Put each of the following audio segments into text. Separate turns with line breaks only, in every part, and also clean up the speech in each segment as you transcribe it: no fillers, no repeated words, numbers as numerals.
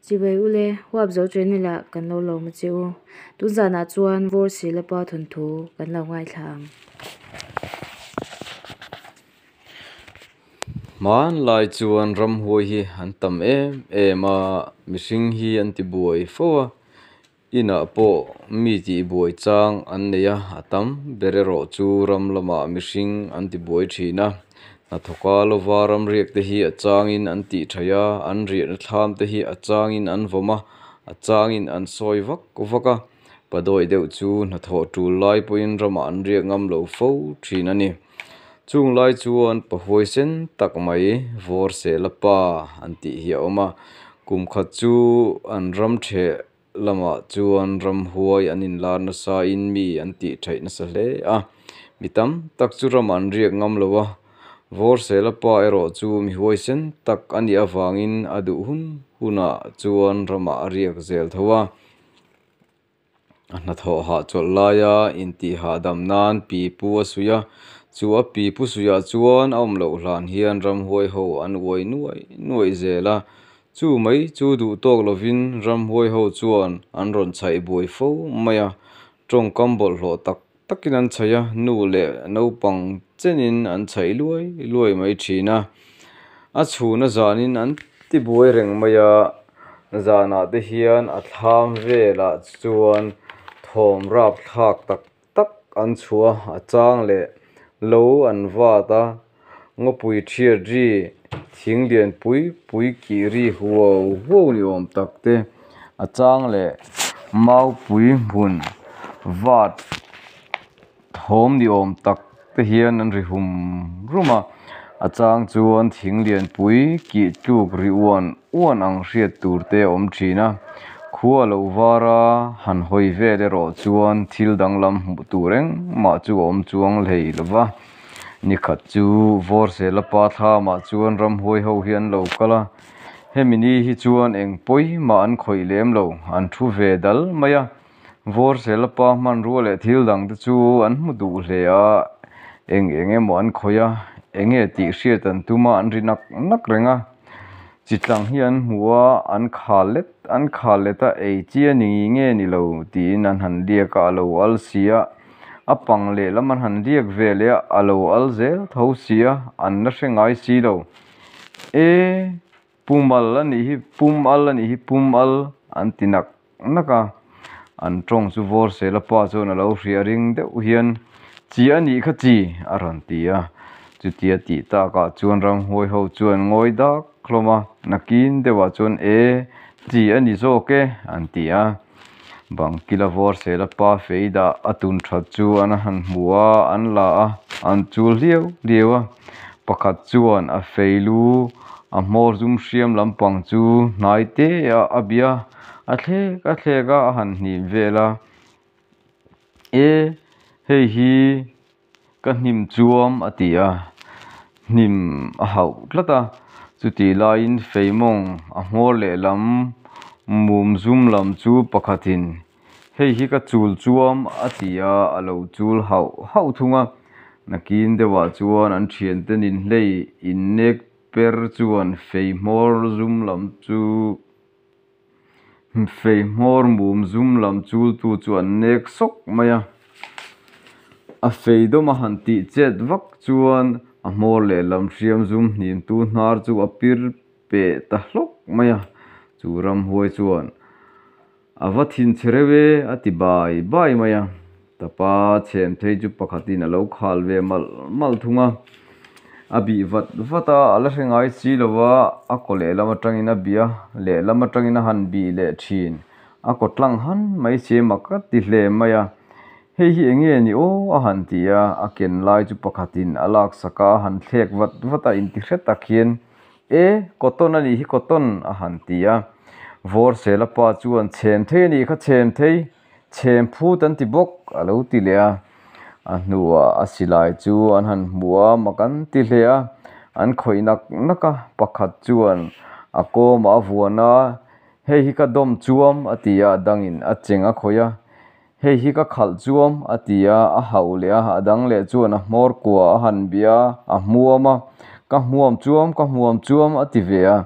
Chibai ule, Huapzo channel ah kan lo lawm a che u. Tun zanah chuan Vawrsilapa thawnthu kan lo ngaithla ang.
Hmanlai chuan ramhuai hi an tam em em a, mihring hi an ti buai fo a. Inah pawh mi tihbuai chang an nei a, a tam ber erawh chu ram lamah mihring an tibuai thin a. Hnathawka lova ramriak te hi a changin an tihṭhaih a, an riahna thlam te hi a changin an vawm a, a changin an sawi vak vak a. Padawi deuh chu hnathawh ṭul lai pawhin ramah an riak ngam lo fo thin a ni. Chung lai chuan pahuaisen tak mai Vawrsela pa an tih hi a awm a, kum khat chu an ram ṭheh lamah chuan ramhuai an inlar nasain mi an tih ṭhaih nasa hle a, mi tam tak chu ramah an riak ngam lo a, Vawrsela pa erawh chu mi huaisen tak a nih avangin a duh hun hunah chuan ramah a riak zel tho a. A hnathawh hahchawlh laia intihhahdam nan pi pu a suih a, chu a pi pu suihah chuan a awm loh hlan hian ramhuai ho an uai nuai nuaih zel a, chu mai chu duh tawk lovin ramhuai ho chuan an rawn chhaih buai fo mai a, tawngkam bawlhhlawh tak takin an chhaih a, nu leh naupang chenin an chhaih luai luai mai thin a, a chhun a zanin an ti buai reng mai a. Zanah te hian a thlam velah chuan thawm rap thlak tak tak an chhuah a, a chang leh lo an vat a, ngawpui thiat ri thing lian pui pui kih ri huau huau ni awm tak te a chang leh maupui hmun vat thawm ni awm tak te hian an ri hum rum a, a chang chuan thing lianpui kih tluk ri uan uan ang hriat tur te a awm thin a, khua a lo var a, han hawi vel erawh chuan thil danglam hmuh tur engmah chu a awm chuang hlei lo va, nikhat chu Vawrsela pa thlamah chuan ramhuai ho hi an lo kal a, hemi ni hi chuan eng pawimah an khawih lem lo, an thu ve dal mai a. Vawrsela pa hmanrua leh thil dang te chu an hmu duh hle a, eng eng emaw an khawih a, eng nge tih hriat an tum a, an ri nak nak reng a. Chi tlang hi an hmu a, an khal let an khal let a, ei chi a ni nge ni lo tiin an han liak a, a lo al si a, a pang lehlam an han liak ve leh a, a lo al zel tho si a, an la hre ngai si lo. E, pum al a nih hi, pum al a nih hi, pum al an ti nak nak a, an tawng chu Vawrsela pa chuan a lo hria ring deuh hian, Chi a nih kha chi! a rawn ti a. Chutia tih takah chuan ramhuai ho chuan ngawi dak hlawm a, nakin deuhah chuan, E, chi a ni zawk e, an ti a. Bangkila Vawrsela pa fei dah a tun that chu an han hmu a, an la a, an chul hliau hliau a. Pakhat chuan a fei lu a hmawr zum hriam lampang chu hnai te ah a bia a. A thlek a thlek a, a han hnim vel a, E hei hi ka hnim chuam a ti a, hnim a hauh tlat a, chutih laiin feimawng a hmawr lehlam mum zum lam chu pakhatin hei hi ka chul chuam a ti a, a lo chul hauh hauh thung a, nakin deuhah chuan an thiante ninhlei innek per chuan fei hmawr zum lam chu. Fei hmawr mum zum lam chultu chu an nek sawk mai a, a fei dawm a han tih chet vak chuan a hmawr lehlam hriam zum hnimtu hnar chu a pir peh ta hlawk mai a, chu ramhuai chuan a va thinchhe reuh e a ti bai bai mai a, Tapa chhem thei chu pakhatin a lo khal ve malh malh thung a, a bih vat vat a, a la hre ngai si lo va, a kaw lehlam atangin a bih a, lehlam atangin a han bih leh thin, a kaw tlang han mai si a mak a ti hle mai a, hei hi eng nge ni aw a han ti a, a ken lai chu pakhatin a laksak a, a han thlek vat vat a, inti hre tak hian E, cotton a nih hi cotton a han ti a, Vawrsela pa chuan chhem thei a nih kha chhem thei. Chhem phut an ti bawk a lo ti leh a, a hnuah a silai chu an han hmu a, mak an ti hle a, an khawih nak nak a, pakhat chuan a kawmah a vuan a, hei hi ka dawm chuam a ti a, a dangin a cheng a khawih a, hei hi ka khalh chuam a ti a, a hauh leh a, a dang leh chuan a hmawr kua a han bia a, a hmuam a, ka hmuam chuam ka hmuam chuam a ti ve a,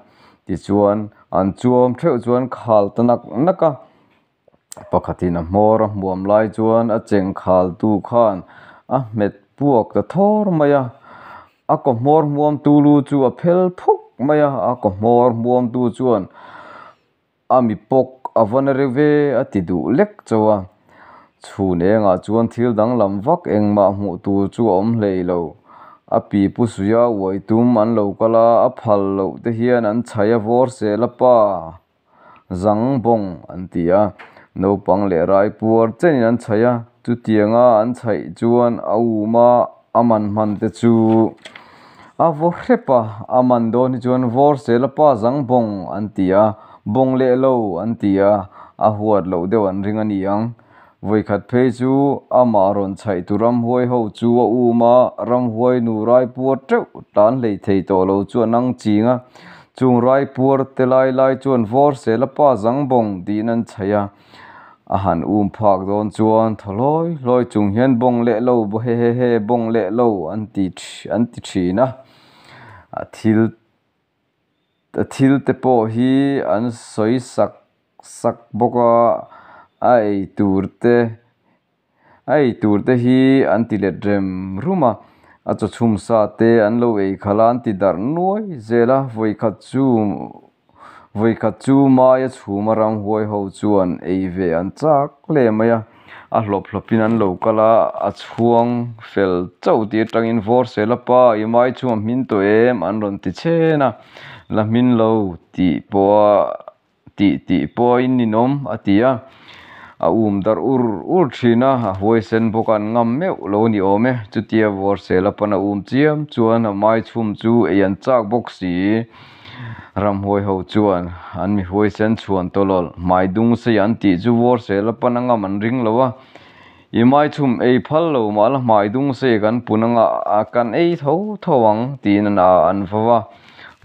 tichuan. An chuam theuh chu an khal ta nak nak a. Pakhatin a hmawr a hmuam lai chuan a cheng khaltu khan a hmet puak ta thawr mai a. A kaw hmawr hmuamtu lu chu a phel phuk mai a, a kaw hmawr hmuamtu chuan a mi pawk a va na reuh ve a ti duh lek chauh a. Chhun engah chuan thil danglam vak engmah hmuh tur chu a awm hlei lo. A pi pu suia uai tum an lo kal a, a phal loh te hian an chhaih a vawr sel a pa zang bawng an ti a. Naupang leh raipuar chenin an chhaih a, chutianga an chhaih chuan a um a, a man hman te chu a vaw hrep a, a man dawn hi chuan vawr sel a pa zang bawng an ti a, bawng leh lo an ti a, a huat loh deuh an ring a ni ang. Vawikhat phei chu amah rawn chhaih tu ramhuai ho chu a um a, ramhuai nu raipuar teuh tlan hlei thei tawh lo chu a nang ching a, chung raipuar te lai lai chuan vawr sel a pa zang bawng tiin an chhaih a, a han um phak dawn chuan thaw hlawi hlawi chung hian bawng leh lo hehehe bawng leh lo an ti an ti thin a, a thil A thil te pawh hi an sawi sak sak bawk a, a ei tur te a ei tur te hi an ti let rem rum a, a chaw chhum sa te an lo ei khalh a an ti darh nuai zel a, vawikhat chu vawikhat chu maia chhum a ramhuai ho chuan ei ve an chak hle mai a. A hlawp hlawpin an lo kal a, a chhuang fel chauh tih atangin vawr sel a pa i mai chhung a hmin tawh em an rawn ti chhen a, la hmin lo tih pawha tih tih pawha in ninawm a ti a, a um darh ur ur thin a, a huaisen bawk a an ngam meuh lo a ni awm e, chutia vawr sel a pan a um chiam chuan a mai chhum chu ei an chak bawk si. Ramhuai ho chuan an mi huaisen chhuan tawlawlh hmai dung sei an tih chu vawr sel a pan anga man ring lo a, i mai chhum ei phal lo mah la hmai dung sei kan pun anga a kan ei tho tho ang tiin an a an vau a.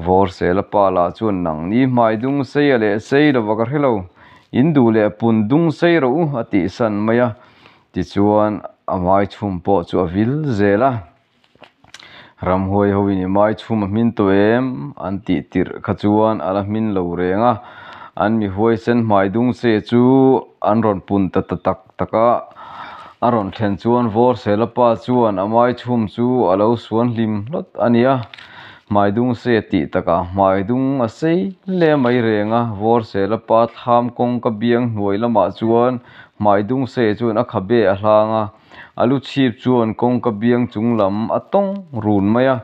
Vawr sel a pa lah chuan nang ni hmai dung sei a leh sei lova ka hre lo, in duh leh pun dung sei rawh u a tih san mai a, tichuan a mai chhum pawh chu a vil zel a. Ramhuai ho in i mai chhum a hmin tawh em? An tih tirh kha chuan a la hmin lo reng a, an mi huaisen hmai dung che chu an rawn pun ta ta tak tak a. A rawn thlen chuan Vawrsela pa chuan a mai chhum chu a lo suan hlim hlawt a nia. Hmai dung se tih takah hmai dung a sei hle mai reng a, Vawrsela pa thlam kawngka biang hnuai lamah chuan hmai dung se chuan a khabe a hlang a. A lu chhip chuan kawngka biang chung lam a tawng run mai a,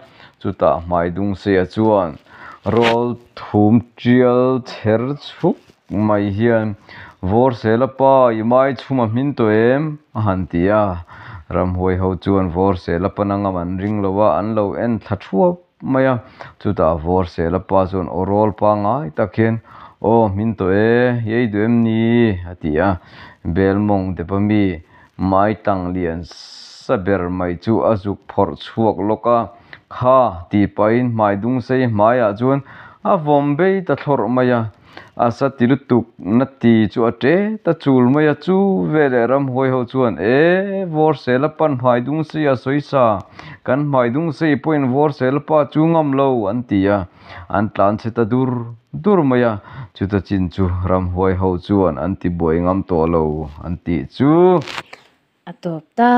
chutah hmai dungseia chuan rawl thum tial chher chhuk mai hian, Vawrsela pa, i mai chhum a hmin tawh em? a han ti a. Ramhuai ho chuan Vawrsela pa nangam an ring lo a, an lo en thla thuap mai a. Chutah Vawrsela pa chuan aw rawl pangngai tak hian, Aw, hmin tawh e, i ei duh em ni? a ti a. Belmawng depa mi Mai tang lian sa ber mai chu a zuk phawrh chhuak lawk a, Kha! tih pahin hmai dung sei hmaiah chuan a vawm bei ta thlawrh mai a. A sa ti lutuk na ti chu a ṭe ta chul mai a, chu veleh ramhuai ho chuan, E! Vawrsela pan hmai dung sei a sawi sa, kan hmai dung sei pawhin Vawrsela pa chu ngam lo, an ti a. An tlan chhe ta dur dur mai a, chuta chin chu ramhuai ho chuan an ti buai ngam tawh lo an tih chu.
A tawp ta.